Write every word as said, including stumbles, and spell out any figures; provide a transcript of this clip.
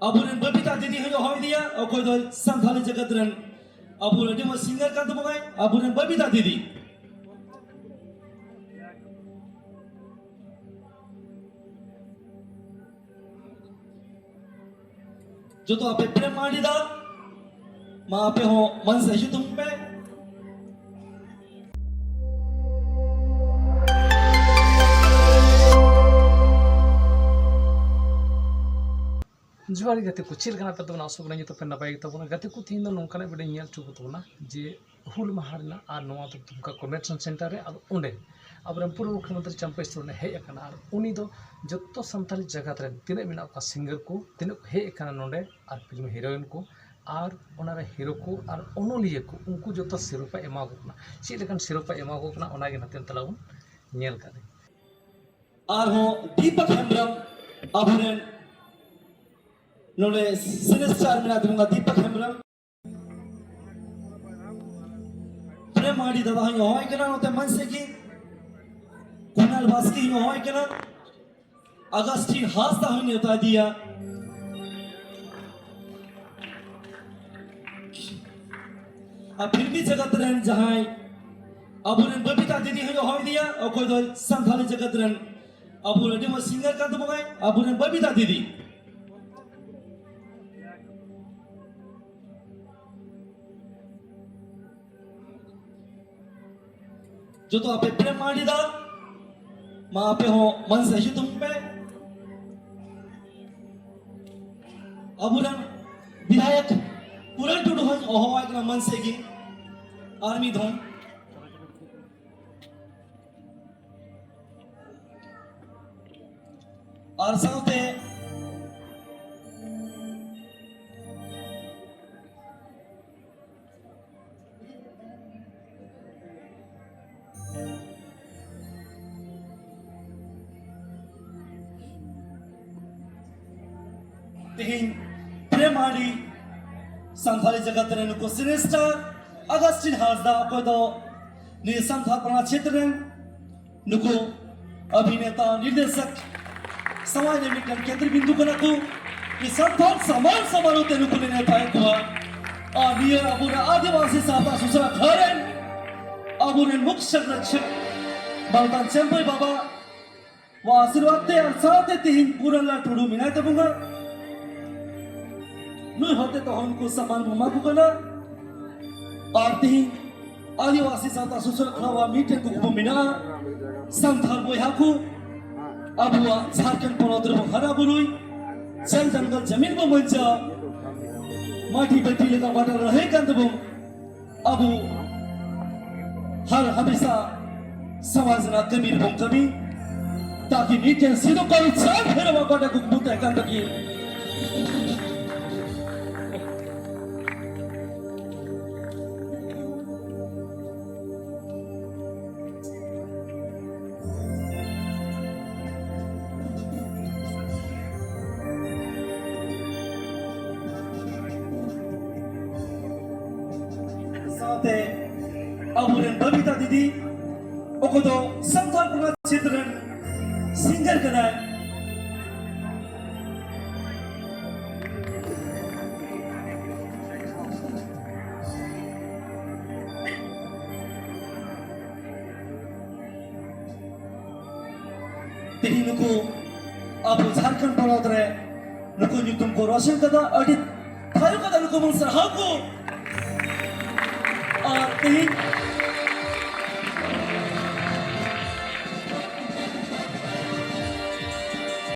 ᱟᱵᱚᱨᱮᱱ ᱵᱟᱵᱤᱛᱟ ᱫᱤᱫᱤ ᱦᱚᱸᱧ ᱦᱚᱦᱚᱭᱮᱫᱮᱭᱟ, ᱚᱠᱚᱭ ᱫᱚ ᱥᱟᱱᱛᱟᱲᱤ ᱡᱟᱜᱟᱛ ᱨᱮᱱ ᱟᱵᱚ ᱟᱹᱰᱤ ᱢᱚᱡᱽ ᱥᱤᱝᱜᱟᱨ ᱠᱟᱱ ᱛᱟᱵᱚᱱᱟᱭ, ᱟᱵᱚᱨᱮᱱ ᱵᱟᱵᱤᱛᱟ ᱫᱤᱫᱤ᱾ ᱡᱚᱛᱚ ᱟᱯᱮ ᱯᱨᱮᱢ ᱢᱟᱹᱱᱰᱤ ᱫᱟ, ᱢᱟ ᱟᱯᱮ ᱦᱚᱸ ᱢᱟᱹᱱ ᱥᱮ ᱦᱤᱡᱩᱜ ᱛᱟᱵᱚᱱ ᱯᱮ᱾ ᱡᱚᱦᱟᱨ ᱜᱮ ᱜᱟᱛᱮ ᱠᱚ, ᱪᱮᱫ ᱞᱮᱠᱟ ᱢᱮᱱᱟᱜ ᱯᱮ ᱛᱟᱵᱚᱱᱟ? ᱟᱥᱚᱜ ᱠᱟᱱᱟ ᱡᱚᱛᱚ ᱯᱮ ᱱᱟᱯᱟᱭ ᱜᱮ ᱛᱟᱵᱚᱱᱟ᱾ ᱜᱟᱛᱮ ᱠᱚ, ᱛᱮᱦᱮᱧ ᱫᱚ ᱱᱚᱝᱠᱟᱱᱟᱜ ᱵᱷᱤᱰᱤᱭᱳ ᱧᱮᱞ ᱦᱚᱪᱚ ᱠᱚ ᱛᱟᱵᱚᱱᱟ ᱡᱮ ᱦᱩᱞ ᱢᱟᱦᱟ ᱨᱮᱱᱟᱜ, ᱟᱨ ᱱᱚᱣᱟ ᱫᱚ ᱫᱩᱢᱠᱟ ᱠᱚᱱᱵᱷᱮᱱᱥᱚᱱ ᱥᱮᱱᱴᱟᱨ ᱨᱮ, ᱟᱨ ᱚᱸᱰᱮ ᱟᱵᱚᱨᱮᱱ ᱯᱩᱨᱵᱚ ᱢᱩᱠᱷᱭᱚᱢᱚᱱᱛᱨᱤ ᱪᱟᱢᱯᱟᱹᱭ ᱥᱚᱨᱮᱱᱮ ᱦᱮᱡ ᱟᱠᱟᱱᱟ, ᱟᱨ ᱩᱱᱤ ᱫᱚ ᱡᱚᱛᱚ ᱥᱟᱱᱛᱟᱲᱤ ᱡᱟᱜᱟᱛ ᱨᱮᱱ ᱛᱤᱱᱟᱹᱜ ᱢᱮᱱᱟᱜ ᱠᱚᱣᱟ ᱥᱤᱝᱜᱟᱨ ᱠᱚ, ᱛᱤᱱᱟᱹᱜ ᱠᱚ ᱦᱮᱡ ᱟᱠᱟᱱᱟ ᱱᱚᱰᱮ, ᱟᱨ ᱯᱷᱤᱞᱢ ᱦᱤᱨᱳᱭᱤᱱ ᱠᱚ, ᱟᱨ ᱚᱱᱟᱨᱮ ᱦᱤᱨᱳ ᱠᱚ ᱟᱨ ᱚᱱᱚᱞᱤᱭᱟᱹ ᱠᱚ, ᱩᱱᱠᱩ ᱡᱚᱛᱚ ᱥᱤᱨᱳᱯᱟ ᱮᱢᱟ ᱠᱚ ᱠᱟᱱᱟ᱾ ᱪᱮᱫ ᱞᱮᱠᱟᱱ ᱥᱤᱨᱳᱯᱟ ᱮᱢᱟ ᱠᱚ ᱠᱟᱱᱟ, ᱚᱱᱟᱜᱮ ᱱᱟᱛᱮ ᱛᱟᱞᱟ ᱵᱚᱱ ᱧᱮᱞ ᱠᱟᱜ ᱞᱮᱜᱮ᱾ ᱟᱨᱦᱚᱸ ᱫᱤᱯᱚᱠ ᱦᱮᱢᱵᱨᱚᱢ, ᱟᱵᱚᱨᱮᱱ ᱱᱚᱰᱮ ᱥᱤᱱᱮᱥᱴᱟᱨ ᱢᱮᱱᱟᱜ ᱛᱟᱵᱚᱱᱟ ᱫᱤᱯᱚᱠ ᱦᱮᱢᱵᱨᱚᱢ᱾ ᱯᱨᱮᱢ ᱢᱟᱹᱱᱰᱤ ᱫᱟᱫᱟ ᱦᱚᱸᱧ ᱦᱚᱦᱚᱭ ᱠᱟᱱᱟ ᱱᱚᱛᱮ ᱢᱟᱹᱱ ᱥᱮᱫ ᱜᱮ᱾ ᱠᱩᱱᱟᱞ ᱵᱟᱥᱠᱮ ᱦᱚᱸᱧ ᱦᱚᱦᱚᱭ ᱠᱟᱱᱟ᱾ ᱟᱜᱟᱥᱴᱤᱱ ᱦᱟᱸᱥᱫᱟ ᱦᱚᱸᱧ ᱱᱮᱣᱛᱟ ᱤᱫᱤᱭᱟ᱾ ᱟᱨ ᱯᱷᱤᱞᱢᱤ ᱡᱟᱜᱟᱛ ᱨᱮᱱ ᱡᱟᱦᱟᱸᱭ ᱟᱵᱚᱨᱮᱱ ᱵᱟᱵᱤᱛᱟ ᱫᱤᱫᱤ ᱦᱚᱸᱧ ᱦᱚᱦᱚ ᱤᱫᱤᱭᱟ, ᱚᱠᱚᱭ ᱫᱚ ᱥᱟᱱᱛᱟᱲᱤ ᱡᱟᱜᱟᱛ ᱨᱮᱱ ᱟᱵᱚ ᱟᱹᱰᱤ ᱢᱚᱡᱽ ᱥᱤᱝᱜᱟᱨ ᱠᱟᱱ ᱛᱟᱵᱚᱱᱟᱭ, ᱟᱵᱚᱨᱮᱱ ᱵᱟᱵᱤᱛᱟ ᱫᱤᱫᱤ᱾ ᱡᱚᱛᱚ ᱟᱯᱮ ᱯᱨᱮᱢ ᱢᱟᱹᱱᱰᱤ ᱫᱟ, ᱢᱟ ᱟᱯᱮ ᱦᱚᱸ ᱢᱟᱹᱱ ᱥᱮᱫ ᱦᱤᱡᱩᱜ ᱛᱟᱵᱚᱱ ᱯᱮ᱾ ᱟᱵᱚᱨᱮᱱ ᱵᱤᱫᱷᱟᱭᱚᱠ ᱯᱩᱨᱟᱱ ᱴᱩᱰᱩ ᱦᱚᱸᱧ ᱦᱚᱦᱚᱣᱟᱭ ᱠᱟᱱᱟ ᱢᱟᱹᱱ ᱥᱮᱫ ᱜᱮ, ᱟᱨ ᱢᱤᱫ ᱫᱷᱚᱢ᱾ ᱟᱨ ᱥᱟᱶᱛᱮ ᱛᱮᱦᱮᱧ ᱯᱨᱮᱢ ᱢᱟᱹᱱᱰᱤ ᱥᱟᱱᱛᱟᱲᱤ ᱡᱟᱜᱟᱛ ᱨᱮ ᱱᱩᱠᱩ ᱥᱤᱱᱮᱥᱴᱟᱨ ᱟᱜᱟᱥᱴᱤᱱ ᱦᱟᱸᱥᱫᱟ, ᱚᱠᱚᱭ ᱫᱚ ᱱᱤᱭᱟᱹ ᱥᱟᱱᱛᱟᱲ ᱯᱟᱲᱟ ᱪᱷᱮᱛᱨᱚ ᱨᱮᱱ ᱱᱩᱠᱩ ᱚᱵᱷᱤᱱᱮᱛᱟ, ᱱᱤᱨᱫᱮᱥᱚᱠ, ᱥᱚᱢᱟᱡᱽ ᱨᱮ ᱢᱤᱫᱴᱮᱱ ᱠᱮᱱᱫᱨᱚ ᱵᱤᱱᱫᱩ ᱠᱟᱱᱟ ᱠᱚ᱾ ᱥᱟᱱᱛᱟᱲ ᱥᱟᱢᱟᱝ ᱥᱟᱢᱟᱝ ᱛᱮ ᱱᱩᱠᱩ ᱞᱮ ᱱᱮᱣᱛᱟᱭᱮᱫ ᱠᱚᱣᱟ᱾ ᱟᱨ ᱱᱤᱭᱟᱹ ᱟᱵᱚᱱᱟᱜ ᱟᱹᱫᱤᱵᱟᱹᱥᱤ ᱥᱟᱶᱛᱟ ᱥᱩᱥᱟᱹᱨ ᱟᱠᱷᱲᱟ ᱨᱮᱱ ᱟᱵᱚᱨᱮᱱ ᱢᱩᱠ ᱥᱚᱝᱨᱚᱠᱷᱚᱠ ᱵᱟᱞᱛᱟᱱ ᱪᱟᱢᱯᱟᱹᱭ ᱵᱟᱵᱟ ᱟᱥᱤᱨᱵᱟᱫᱽ ᱛᱮ ᱟᱨ ᱥᱟᱶᱛᱮ ᱛᱮᱦᱮᱧ ᱯᱩᱨᱟᱞᱟ ᱴᱩᱰᱩ ᱢᱮᱱᱟᱭ ᱛᱟᱵᱚᱱᱟ᱾ ᱱᱩᱭ ᱦᱚᱛᱮ ᱛᱮᱦᱚᱸ ᱱᱩᱠᱩ ᱥᱟᱢᱟᱱ ᱵᱚᱱ ᱮᱢᱟ ᱠᱚ ᱠᱟᱱᱟ᱾ ᱟᱨ ᱛᱮᱦᱮᱧ ᱟᱹᱫᱤᱵᱟᱹᱥᱤ ᱥᱟᱶᱛᱟ ᱥᱩᱥᱟᱹᱨ ᱟᱠᱷᱲᱟᱣᱟᱜ ᱢᱤᱫᱴᱮᱱ ᱠᱩᱠᱢᱩ ᱢᱮᱱᱟᱜᱼᱟ, ᱥᱟᱱᱛᱟᱲ ᱵᱚᱭᱦᱟ ᱠᱚ ᱟᱵᱚᱣᱟᱜ ᱡᱷᱟᱲᱠᱷᱚᱸᱰ ᱯᱚᱱᱚᱛ ᱨᱮᱵᱚᱱ ᱦᱟᱨᱟ ᱵᱩᱨᱩᱭ, ᱡᱚᱞ ᱡᱚᱝᱜᱚᱞ ᱡᱟᱢᱤᱱ ᱵᱚᱱ ᱵᱟᱧᱪᱟᱣ, ᱢᱟᱹᱴᱤ ᱵᱟᱹᱴᱤ ᱞᱮᱠᱟ ᱵᱟᱴᱟ ᱞᱟᱹᱲᱦᱟᱹᱭ ᱠᱟᱱ ᱛᱟᱵᱚᱱ, ᱟᱵᱚ ᱦᱟᱨ ᱦᱟᱢᱮᱥᱟ ᱥᱚᱢᱟᱡᱽ ᱨᱮᱱᱟᱜ ᱠᱟᱹᱢᱤ ᱨᱮᱵᱚᱱ ᱠᱟᱹᱢᱤ, ᱛᱟᱠᱤ ᱢᱤᱫᱴᱮᱱ ᱥᱤᱫᱩ ᱠᱟᱹᱱᱦᱩ ᱪᱟᱸᱫ ᱵᱷᱟᱭᱨᱚ ᱟᱜ ᱚᱠᱟᱴᱟᱜ ᱠᱩᱠᱢᱩ ᱛᱟᱦᱮᱸ ᱠᱟᱱ ᱛᱟᱹᱠᱤᱱ᱾ ᱥᱟᱶᱛᱮ ᱟᱵᱚᱨᱮᱱ ᱵᱟᱵᱤᱛᱟ ᱫᱤᱫᱤ, ᱚᱠᱚᱭ ᱫᱚ ᱥᱟᱱᱛᱟᱲ ᱯᱨᱚᱠᱟᱥ ᱪᱷᱮᱛᱨᱚ ᱨᱮᱱ ᱥᱤᱝᱜᱟᱨ ᱠᱟᱱᱟᱭ᱾ ᱛᱮᱦᱮᱧ ᱱᱩᱠᱩ ᱟᱵᱚ ᱡᱷᱟᱲᱠᱷᱚᱸᱰ ᱯᱚᱱᱚᱛ ᱨᱮ ᱱᱩᱠᱩ ᱧᱩᱛᱩᱢ ᱠᱚ ᱨᱚᱥᱚᱱ ᱠᱟᱫᱟ, ᱟᱹᱰᱤ ᱛᱷᱟᱭᱚ ᱠᱟᱛᱮ ᱱᱩᱠᱩ ᱵᱚᱱ ᱥᱟᱨᱦᱟᱣ ᱠᱚ᱾ ᱟᱨ ᱛᱮᱦᱮᱧ